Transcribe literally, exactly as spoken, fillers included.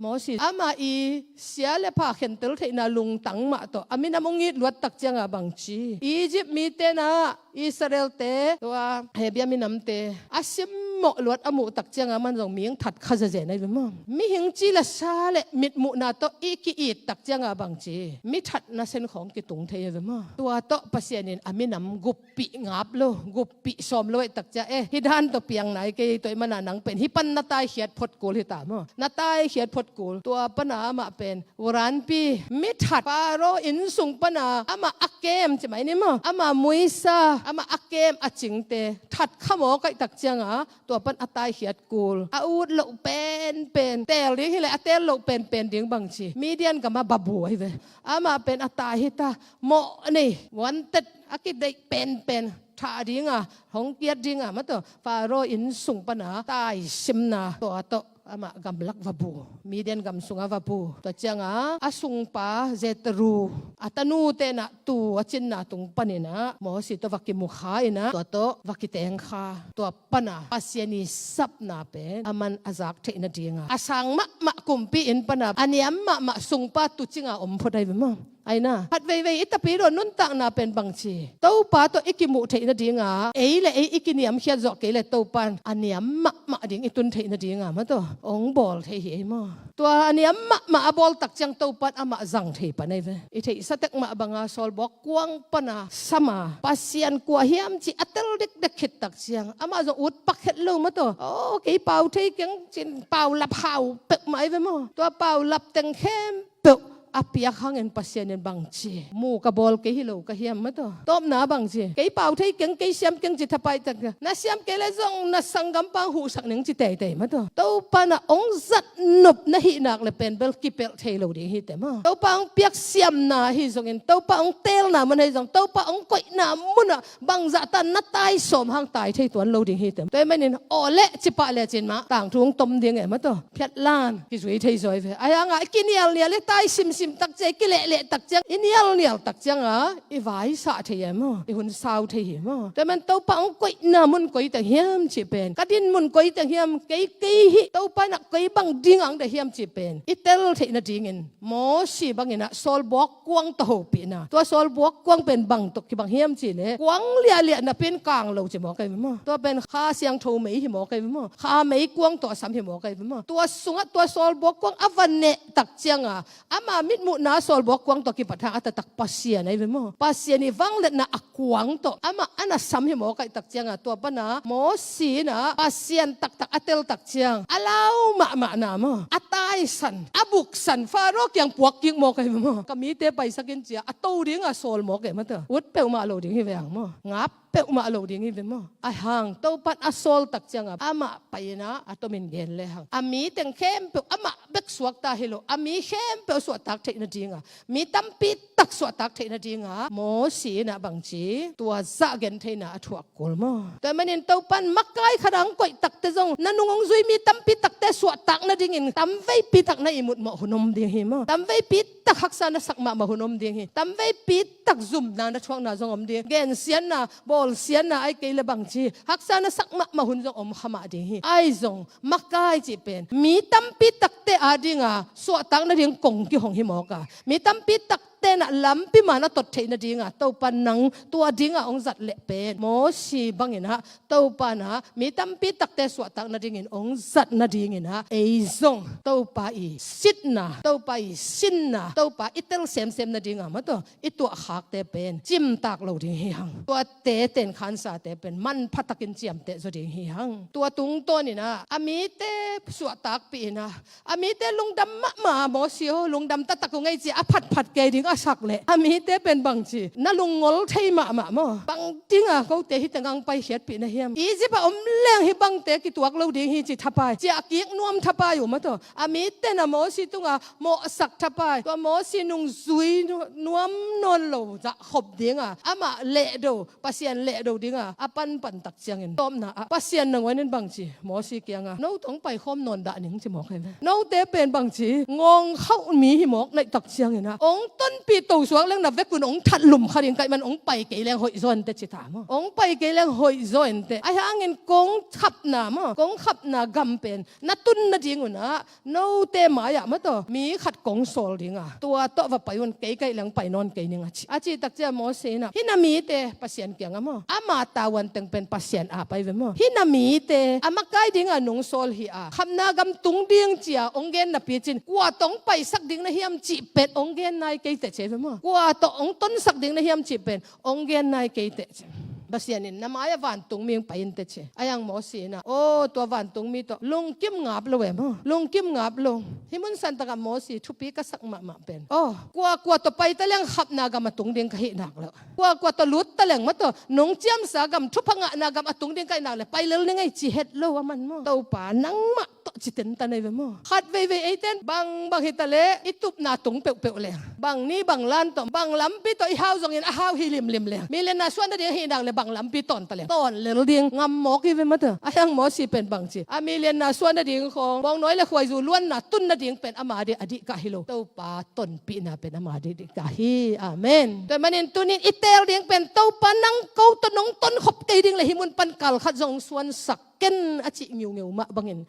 Moses amah i sia le pha khentel theihna lungtang mah tawh a minam hong it luat tak cianga bangci Egypt mite nah Israel-te tua Hebia minamte a simmawh luat a muh tak cianga man zong mihing that kha zezen ahi ve maw? Mihing ci le sa le mitmuhna tawh i ki-it tak cianga bangci mi that nasen khawng kitung thei ahi ve maw? Tua tawh Pasian in a minam gup pih ngap lo, gup pih sawm lo aih tak cia, eh, hi dan tawh piang nai kei tawh i mana nang pen hi pan na taikhiat phot kul hi ta maw? Na taikhiat phot kul. Tua pana amah pen uranpi mi that Faro inn sung pana amah a kem ci mai ni maw? Amah muisa amah a kem a cingte that kha mawk aih tak cianga tua pan a taikhiat kul. A ut loh penpen teel ding hileh a teel loh penpen ding bangci Midian gama babu ahi ve. Amah pen a tai hi ta, mawh nei, wanted, a kideih penpen thah dinga, hong kiat dinga mataw Faro inn sung pana taisimna tua tawh amah gamlak va bu, Midian gam sunga va bu. Tua cianga a sungpa Jethro a tanu tenah tu a cinna tung paninah Moses tawh va kimu kha inah tua tawh va kiteng kha. Tua pana Pasian i sapna pen a man a zak theih nadinga a sang mahmah kumpi inn pana a niam mahmah sungpa tucinga om phot ahi ve maw? Aina khat veivei i tapidaw nuntakna pen bangci Topa tawh i kimuh theih nadinga ei le ei i kiniamkhiat zawh kei le Topan a niam mahmah ding i tun theih nadinga mataw ong bawl thei hi ei maw? Tua a niam mahmah a bawl tak ciang Topan amah zang thei pan ahi ve. I theihsa tek mah banga sawlbuak kuang pana sama Pasian kua hiam ci a tel dekdek khit tak ciang amah zong ut pak het lo mataw. Aw kei pau thei keng cin pau lap hau peuh mah ahi ve maw? Tua pau lap teng khempeuh a piak hangin Pasian in bangci mu ka bawl kei hi lo ka hiam mataw? Tawpna bangci kei pau thei keng kei siam keng ci thapai tak na siam kei le zong na sanggam pang huhsak ning ci teitei mataw. Topa na ong zat nop na hih nak le pen bel kipelh thei lo ding hi te maw? Topa ong piak siamna hi zongin Topa ong teelna mun hi zong Topa ong koihna munah bangzah tan na tai sawm hang tai thei tuan lo ding hi te. Tua hi manin aw le cipah le cin mah tangthung tom ding e mataw. Phiatlan kizui thei zawi ve. Ai hanga i kinialnial i tai simsim tak ciang i kilehleh tak ciang i nialnial tak cianga i vaisah thei e maw? I hun sau thei hi maw? Tua hi man Topa ong koihna mun koi teng hiam cih pen ka din mun koi teng hiam? Kei kei hi Topa na koi bang ding ang de hiam cih pen i tel theih nadingin Moses banginah sawlbuak kuang tawh hopihna. Tua sawlbuak kuang pen bang tawh kibang hiam cih le kuang liahliah napi in kang lo ci mawk ahi ve maw? Tua pen Kha Siangtho mei hi mawk ahi ve maw? Kha mei kuang tawh a sam hi mawk ahi ve maw? Tua sungah tua sawlbuak kuang a va neh tak cianga ama mitmuhna sawlbuak kuang tawh kipat hang a taktak Pasian ahi ve maw? Pasian i vangliatna a kuang tawh amah a na sam hi mawk aih tak cianga tua pana Moses inah Pasian taktak a tel tak ciang a lau mahmahna maw? A taisan a buksan Faro kiang puak kik mawk ahi ve maw? Ka mite paisak in cia a to dinga sawl mawk e mataw. Ut peuhmah lo ding hi ve ang maw? Ngap peuhmah lo ding hi ve maw? A hang Topan a sawl tak cianga amah pai inah a tomin gen le hang a mi teng khempeuh amah bek suakta hi lo a mi khempeuh suahtak theih nadinga mi tampi tak suahtak theih nadinga Moses inah bangci tua zah gentheihna a thuak kul maw? Tua hi manin Topan makai khat ang koih takte zong na nung hong zui mi tampi takte suahtak nadingin tam veipi tak na ihmut mawh hun om ding hi maw? Tam veipi tak haksa na sak mahmah hun om ding hi. Tam veipi tak zumna na thuakna zong om ding. Gensiatna bawlsiatna ai kei le bangci haksa na sak mahmah hun zong om kha mah ding hi. Ai zong makai cih pen mi tampi takte adinga suahtak nading kong kihong hi mawk a mi tampi takte nah lampi man a tot theih nadinga Topa nang tua dinga hong zat leh pen Moses banginah Topa nah mi tampi takte suahtak nadingin hong zat nadinginah ei zong Topa i sitna Topa i sinna Topa i tel semsem nadinga mataw i tuahkhakte pen cimtak lo ding hi hang. Tuate ten khansate pen manpha takin ciamteh zaw ding hi hang. Tua tungtawninah a mite suahtakpih inah a mite lungdam mahmah Moses aw lungdam taktak uh ngei ci a phatphat kei ding a sak leh a mite pen bangci na lungngol thei mahmah maw? Bang dinga kote hite ngang paikhiatpih na hiam? Egypt a om leng hi bangte kituak lo ding hi ci thapai ci a kik nuam thapai uh mataw. A mite na Moses tunga mawhsak thapai tua Moses nungzui nuam nawn lo zah khop dinga amah lehdo Pasian lehdo dinga a panpan tak ciangin tawpna ah Pasian nangawn in bangci Moses kianga no tawh hong paikhawm nawn dah ning ci mawk ahi ve. Note pen bangci ngawng khauh mi hi mawk naih tak ciangin ah hong ton Pi to suak leng na vekun ong that lum kha ding ka hih man ong pai kei leng hoih zaw inteh ci ta maw. Ong pai kei leng hoih zaw inteh. Ahi hangin kong khapna maw, kong khapna gam pen na tun nading un ah note mai-ah maw tawh mi khat kong sawl ding a, tua tawh va pai un, kei ka hih leng pai nawn kei ning a ci. A cih tak ciang Moses in ah, hih na mite Pasian kiangah maw, ama tavuan teng pen Pasian ap ahi ve maw. Hih na mite a makai dingah nong sawl hi a, khapna gam tung ding ci-a ong gen napi cin, kua tawh ong paisak ding na hiam cih pen ong gen nai kei teh ci ahi ve maw. Kua tawh ong tonsak ding na hiam cih pen ong gen nai kei teh ci. Pasian in, na mai-ah vantungmi ong pai inteh ci. Ahi hang Moses in ah, aw, tua vantungmi tawh lungkim ngap lo e maw. Lungkim ngap lo. Hih mun san takah Moses thupi ka sak mahmah pen, aw, kua kua tawh pai ta leng khapna gam a tung ding ka hih nak lo, kua kua tawh lut ta leng maw tawh nong ciamsa gam, thupha ngahna gam a tung ding ka hih nak leh pai lel ning ei ci het lo a man maw. Topa nangmah tawh ci tentan ahi ve maw. Khat veivei eite in bangbang hi ta leh i tupna tung peuhpeuh leng, bang ni bang lan tawh, bang lampi tawh i hau zongin a hau hi limlim leng, milianna suah nading ahih nak leh bang lampi tawn ta leng, tawn lel ding ngam mawk hi ve maw tawh. Ahi hang Moses pen bang ci, a milianna suah nading khawng bawngnawi le khuaizu luanna tun nading pen ama ding a dihkah hi lo, Topa tonpihna pen ama ding dihkah hi. Amen. Tua ahih manin tuni-in i teel ding pen, Topa nang ko tawh nong tonkhop kei ding leh hih mun pan kal khat zong suansak ken a cih ngiungeu mah bangin